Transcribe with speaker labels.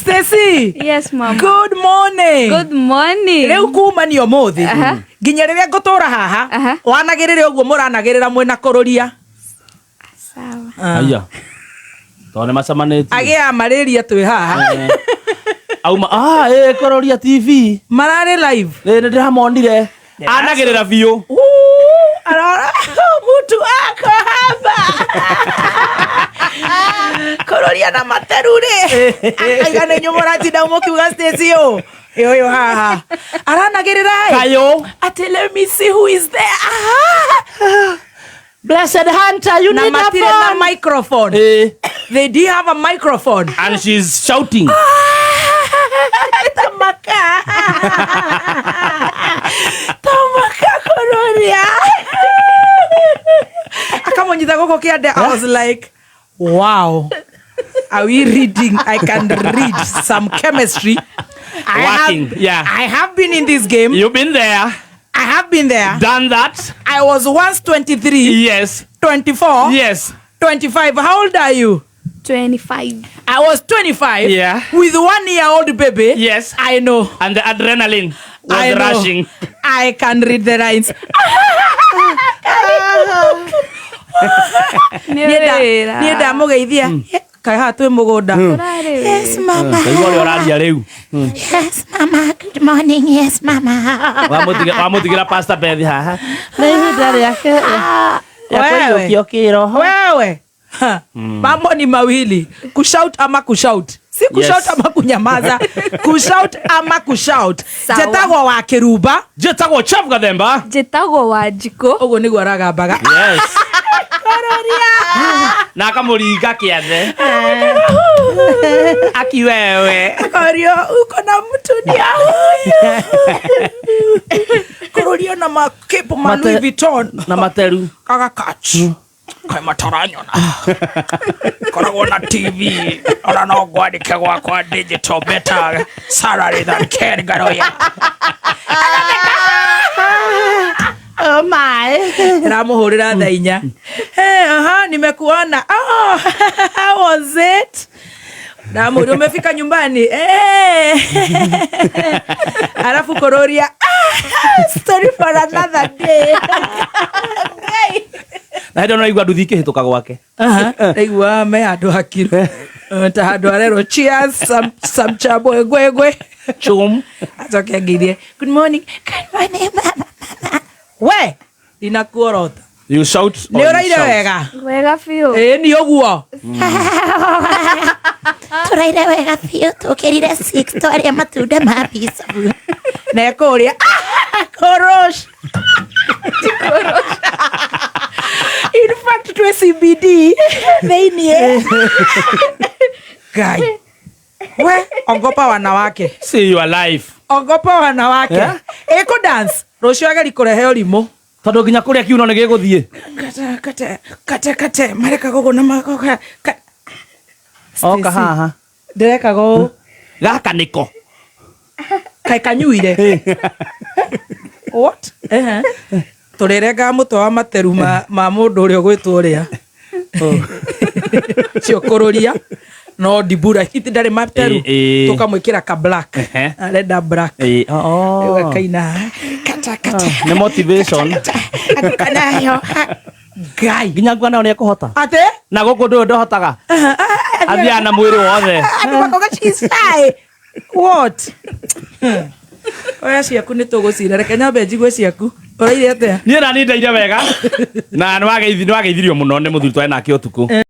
Speaker 1: Stacy.
Speaker 2: Yes, mama.
Speaker 1: Good morning.
Speaker 2: Good morning.
Speaker 1: Rĩu kuma ni ũmũthĩ
Speaker 2: Aha.
Speaker 1: nginya rĩrĩa ngũtũra haha
Speaker 2: Aha.
Speaker 1: wanagĩrĩre ũguo mũranagĩrĩra mwĩna kũrũria.
Speaker 2: Sawa.
Speaker 3: Aya. Tondũ nĩ macemanĩtie.
Speaker 1: Agĩa malaria twĩ haha.
Speaker 3: Auma ah ĩ kũroria TV.
Speaker 1: Mararĩ live.
Speaker 3: Nĩ nĩ ndĩramonire. Anagĩrĩra biũ.
Speaker 1: Uu, arora mtu ako hapa kũrũria na materu rĩ akaiga nĩ inyuĩ mũratinda mũkiuga Stacy ũ ĩ ũyũ haha aranagĩrĩra ĩ
Speaker 3: Kayũ.
Speaker 1: atĩ let me see who is there. Ah.
Speaker 3: Blessed Hunter, you
Speaker 1: Na
Speaker 3: need a
Speaker 1: matirĩ na
Speaker 3: phone.
Speaker 1: microphone.
Speaker 3: Eh.
Speaker 1: They didn't have a microphone.
Speaker 3: And she's shouting.
Speaker 1: Tamaka tamaka kũrũria akamũnyita gũkũ kĩande. I was like, wow, are we reading? I can read some chemistry. I
Speaker 3: Working,
Speaker 1: have,
Speaker 3: yeah.
Speaker 1: I have been in this game.
Speaker 3: You've been there,
Speaker 1: I have been there.
Speaker 3: Done that.
Speaker 1: I was once 23, 24, 25. How old are you?
Speaker 2: 25.
Speaker 1: I was 25 with 1 year old baby. I know.
Speaker 3: And the adrenaline was
Speaker 1: I know.
Speaker 3: Rushing.
Speaker 1: I can read the lines.
Speaker 2: Nĩ wĩra.
Speaker 1: Niĩ ndamũgeithia kaĩ haha twĩ mũgũnda.
Speaker 2: Ũrarĩ wĩra.
Speaker 4: Yes, mama.
Speaker 3: Ndaigua ũrĩa ũraria rĩu.
Speaker 4: Yes, mama. Good morning. Yes, mama.
Speaker 3: Wamũtigĩra Pastor Beth haha. Nĩ ihinda rĩake rĩa
Speaker 1: Wewe.
Speaker 3: kũiyũkio kĩroho.
Speaker 1: Wewe. Ha. Mambo ni mawili, kushout ama kushout, si kushout ama kunyamaza, kushout ama kushout.
Speaker 2: Sawa.
Speaker 1: Njetagwo wa Kĩrumba.
Speaker 3: Njĩtagwo Chef Gathemba.
Speaker 2: Njĩtagwo Wanjikũ.
Speaker 1: Ũguo nĩguo aragambaga.
Speaker 3: Yes. Na akamũringa kĩande. Akiwewe.
Speaker 1: Akorio uko na mtu ni huyu kũrũrio na makepo ma Louis Vuitton
Speaker 3: Na materu.
Speaker 1: Kaga catch kaĩ mataranyona koragwo na TV ona no ngwandĩke gwakwa digital, better salary than Ken Garoya.
Speaker 4: Oh my.
Speaker 1: Ramũhũrĩra thaa 4. Hey, aha, nimekuona. Oh, how was it? Ndamũria umefika nyumbani? Eh. Alafu kũrũria, ah, story for another day.
Speaker 3: Na hĩndĩ ĩyo no igua nduthi ikĩhĩtũka gwake.
Speaker 1: Aha, ndaigua me handũ hakiru. Eh, ta handũ arerwo cheers, some chabwegwegwe.
Speaker 3: Chum.
Speaker 1: Acoke angeithie good morning.
Speaker 4: Good morning, mama. Mama.
Speaker 1: We ndinakuorota.
Speaker 3: You shout or
Speaker 1: Nĩ
Speaker 3: you
Speaker 1: ũraire
Speaker 3: shout.
Speaker 1: wega?
Speaker 2: Wega biũ.
Speaker 1: Ĩĩ nĩ ũguo.
Speaker 4: Tũraire wega biũ tũkĩrire 6 twarĩa matunda ma bicabu.
Speaker 1: Na ekũria korosh. In fact twĩ CBD thĩiniĩ. Ngai we, ogopa wanawake.
Speaker 3: See your life.
Speaker 1: Ogopa wanawake.
Speaker 3: Yeah?
Speaker 1: Ĩkũ dance rũciũ ageri kũrehe ũrimũ.
Speaker 3: Tondũ nginya kũrĩa kiuno nĩ gĩgũthiĩ.
Speaker 1: Kate kate kate kate marekaga ũguo na magoka.
Speaker 3: Oka haha.
Speaker 1: Ndĩrekaga ũũ.
Speaker 3: Gaka nĩko.
Speaker 1: Kaĩ kanyuire what? Ehe. Tũrĩrengaga mũtwe wa materu ma mũndũ ũrĩa ũgwĩtwo ũrĩa cio kũrũria no ndibura iti ndarĩ materu.
Speaker 3: Ĩ, ĩ.
Speaker 1: Tũkamwĩkĩra ka black. Arenda black.
Speaker 3: Ĩ, oh.
Speaker 1: Rĩu akaina kata kata.
Speaker 3: Nĩ motivation.
Speaker 1: Aguka nayo ngai.
Speaker 3: Nginya ngua nayo nĩ ekũhota.
Speaker 1: Atĩ
Speaker 3: Na gũkũ ndũyũ ndahotaga. Athiaga na mwĩrĩ wothe.
Speaker 1: Andũ makoga she's shy. What? Oya ciaku nĩ tũgũcira, reke nyambe njigue ciaku. Ũraire atĩa?
Speaker 3: Niĩ nani ndaire wega na nĩ wageithirio mũno nĩ mũthuri twarĩ nake ũtukũ.